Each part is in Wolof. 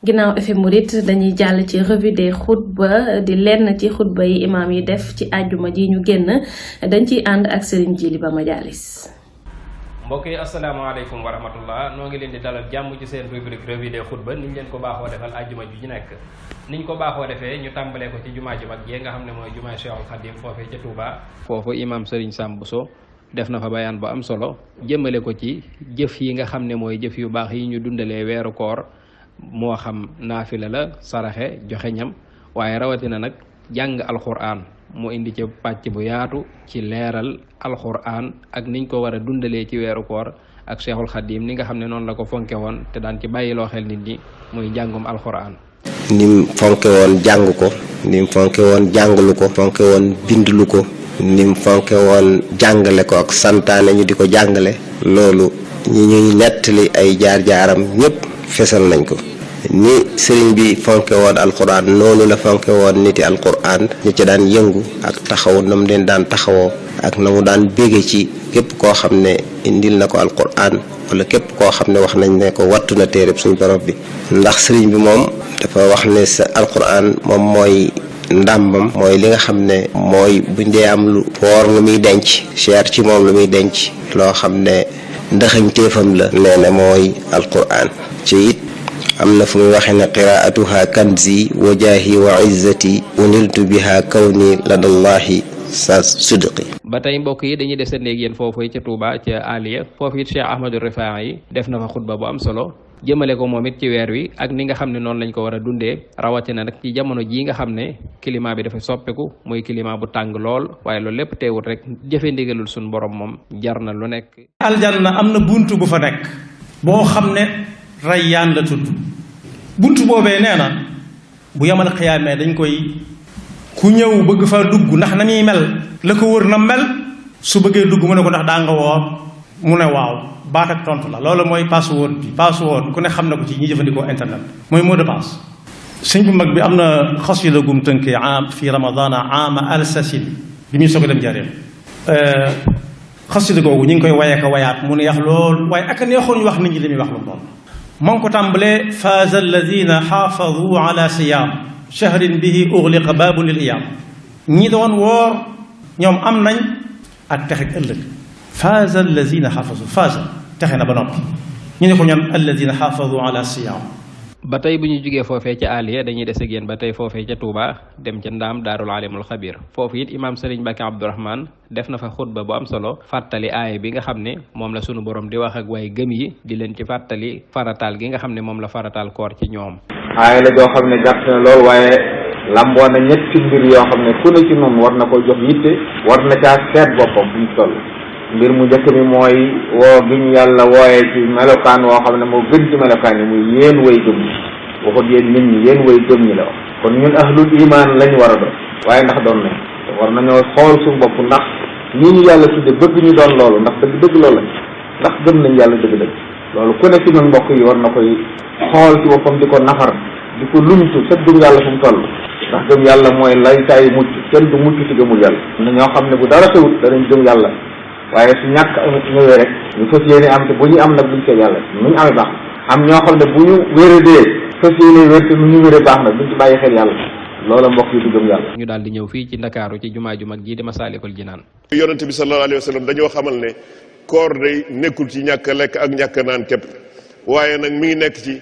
ginnaaw FM Mouride dañuy jàll ci revue des xutba di lenn ci xutba yi imaam yi def ci àjjuma ji ñu génn dañ ciy ànd ak Serigne Djily Ba Madialis. mbokk yi asalaamaaleykum wa rahmatullah noo ngi leen di dalal jàmm ci seen rubrique revue des xutba niñ leen ko baaxoo defal àjjuma ji ñu nekk niñ ko baaxoo defee ñu tàmbalee ko ci jumaa ju mag jee nga xam ne mooy jumaa Cheikhul Khadim foofee ca Touba. foofu imaam Serigne Sam Bousso def na fa bayaan bu am solo jëmale ko ci jëf yi nga xam ne mooy jëf yu baax yi ñu dundalee weeru koor moo xam naafila la saraxe joxe ñam waaye rawatina nag jàng alxuraan mu indi ci pàcc bu yaatu ci leeral alxuraan ak niñ ko war a dundalee ci weeru koor ak Cheikhul Khadim ni nga xam ne noonu la ko fonke woon te daan ci bàyyiloo xel nit ñi muy njàngum alxuraan. nim fonke woon jàng ko nim fonke woon jàngalu ko fonke woon bindlu ko nim fonke woon jàngale ko ak santaane ñu di ko jàngale loolu ñi ñuy nettali ay jaar-jaaram ñëpp fesal nañ ko. ni sëriñ bi fonke woon alquran noonu la fonke woon niti alquran ñu ci daan yëngu ak taxaw na mu leen daan taxawoo ak na mu daan bége ci képp koo xam ne indil na ko alquran wala képp koo xam ne wax nañ ne ko wattu na téereb suñu borom bi. ndax sëriñ bi moom dafa wax ne sa alquran moom mooy ndàmbam mooy li nga xam ne mooy buñ dee am lu woor lu muy denc cher ci moom lu muy denc loo xam ne ndaxañ téefam la nee na mooy alquran ci it am na fu muy waxee ne qiraatuha kanzi wa jaahi wa izzati uniltu biha kawni ladallahi sa sidqi. ba tey mbokk yi dañuy desee néeg yéen foofu ca Touba ca Aliya foofu it Cheikh Ahmadou Rifaa yi def na fa xutba bu am solo jëmale ko moom it ci weer wi ak ni nga xam ne noonu lañ ko war a dundee rawatina nag ci jamono jii nga xam ne climat bi dafa soppeeku muy climat bu tàng lool waaye loolu lépp teewul rek jëfe ndigalul suñu borom moom jar na lu nekk. aljanna am na buntu bu fa nekk boo xam ne Rayyaan la tudd buntu boobee nee na bu yamal xiyaamee dañ koy ku ñëw bëgg fa dugg ndax na muy mel la ko wër na mel su bëggee dugg mu ne ko ndax daa nga woor mu ne waaw baat ak tontu la loolu mooy password bi password ku ne xam na ko ci ñi jëfandikoo internet mooy mot de passe. sëñ bu mag bi am na xasida gum tënkee fi ramadana ama alsasin bi muy soog a dem jareem xasida googu ñu ngi koy waye ko wayaat mu ne yax lool waaye ak neexoon ñu wax nit ñi li muy wax lu lool. ma ngi ko tàmbalee faaza alladina xaafadu ala siyaam shahrin bihi ugliqa baabu lil iyaam ñi doon woor ñoom am nañ ak texeg ëllëg. faaza alladina xaafadu faaza texe na ba noppi ñu ne ko ñoom alladina xaafadu ala siyaam. ba tey bu ñu jugee foofee ca Aliya dañuy des ak yéen ba tey foofee ca Touba dem ca Ndaam Daarul Alimul Xabir foofu it imaam Serigne Mbacke Abdourahmane def na fa xutba bu am solo fàttali aaya bi nga xam ne moom la sunu borom di wax ak waaye gëm yi di leen ci fàttali farataal gi nga xam ne moom la farataal koor ci ñoom. aaya la joo xam ne gàtt na lool waaye lamboo na ñetti mbir yoo xam ne ku ne ci noonu war na ko jox yitte war na caa seet boppam fu ñu toll. mbir mu njëkk mi mooy woo gi ñu yàlla wooyee ci melokaan woo xam ne moo gën ci melokaan yi muy yéen way gëm ñi waxut yéen nit ñi yéen way gëm ñi la wax kon ñun ahlul iman lañ war a doon waaye ndax doon nañ war nañoo xool suñu bopp ndax ñii ñu yàlla tudde bëgg ñu doon loolu ndax dëgg loolu lañ ndax gëm nañ yàlla dëgg-dëgg loolu ku ne ci ñun mbokk yi war na koy xool ci boppam di ko nafar di ko lumtu sa gëm yàlla fu mu toll ndax gëm yàlla mooy lay taayu mucc kenn du mucc ci gëmul yàlla na ñoo xam ne bu dara tawut danañ gëm yàlla waaye su ñàkk amut ñëwee rek ñu fas yéene am te bu ñu am nag buñ see yàlla nu ñu amee baax am ñoo xam ne bu ñu wéradee fas yéene wér te nu ñu wéree baax nag buñ ci bàyyi xel yàlla loola mbokk yi du gëm yàlla. ñu daal di ñëw fii ci Ndakaaru ci jumaa ju mag ji di Masaalikul Jinaan. yonente bi sallallahu alayhi wa sallam dañoo xamal ne koor day nekkul ci ñàkk lekk ak ñàkk naan képp waaye nag mi ngi nekk ci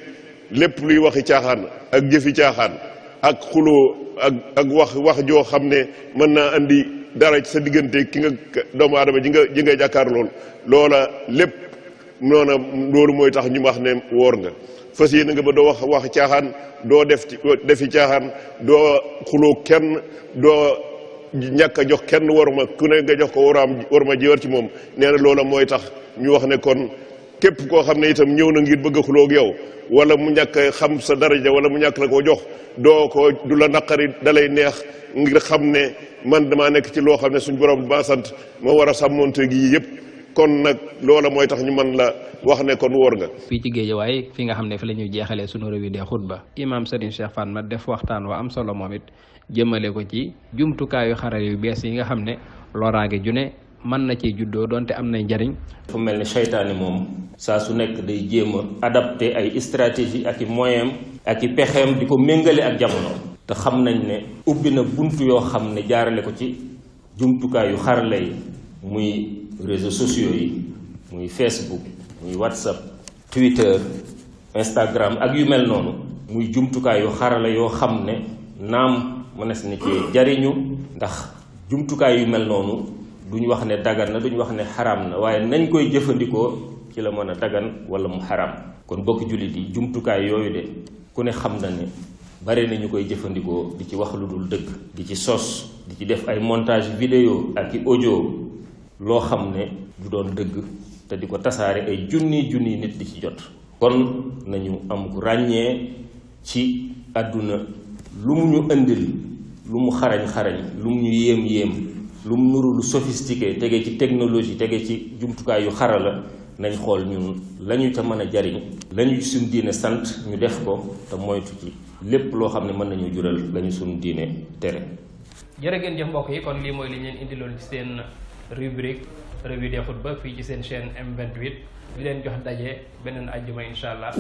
lépp luy waxi caaxaan ak jëfi caaxaan ak xuloo ak wax joo xam ne mën naa andi dara ci sa diggante ki nga doomu aadama ji nga jàkkaar loolu loola lépp noona loolu mooy tax ñu wax ne woor nga fas yéene nga ba doo wax caaxaan doo defi caaxaan doo xuloo kenn doo ñàkk a jox kenn waruma ku ne nga jox ko waruma ji war ci moom nee na loola mooy tax ñu wax ne kon képp koo xam ne itam ñëw na ngir bëgg a xuloo ak yow wala mu ñàkk xam sa daraja wala mu ñàkk la koo jox du la naqari dalay neex ngir xam ne man damaa nekk ci loo xam ne suñu borom ba sant ma war a sàmmonte gi yëpp kon nag loola mooy tax ñu mën la wax ne kon wóor nga. fii ci Géejawaay fi nga xam ne fi la ñuy jeexalee sunu revue des xutba imaam Serigne Cheikh Fatma def waxtaan wa am solo moom it jëmale ko ci jumtukaayu xarale yu bees yi nga xam ne loraange ju ne mën na ciy juddoo donte am nay njariñ. dafa mel ni seytaane moom saa su nekk day jéem a adapté ay stratégie ak i moyen ak i pexeem di ko méngale ak jamono. te xam nañ ne ubbi na buntu yoo xam ne jaarale ko ci jumtukaay yu xarale yi muy réseaux sociaux yi muy Facebook muy WhatsApp Twitter Instagram ak yu mel noonu muy jumtukaay yu xarala yoo xam ne naam mënees na ci jariñu ndax jumtukaay yu mel noonu duñ wax ne dagan na duñ wax ne xaraam na waaye nañ koy jëfandikoo ci la mën a dagan wala mu xaraam. kon bokk jullit yi jumtukaay yooyu de ku ne xam na ne bare na ñu koy jëfandikoo di ci wax lu dul dëgg di ci sos di ci def ay montage vidéo ak i audio loo xam ne du doon dëgg te di ko tasaare ay junni nit di ci jot. kon nañu am ku ràññee ci àdduna lu mu ñu indil lu mu xarañ lu mu ñu yéem lu mu nuru lu sophistiqué tege ci technologie tege ci jumtukaay yu xarala nañ xool ñun lañu ca mën a jariñ lañu suñu diine sant ñu def ko te moytu ci lépp loo xam ne mën nañu jural lañu suñu diine tere. jërë ngeen jëf mbokk yi kon lii mooy li leen indiloon ci seen rubrique revue des xutba fii ci seen chaîne M28 di leen jox daje beneen àjjuma incha allah.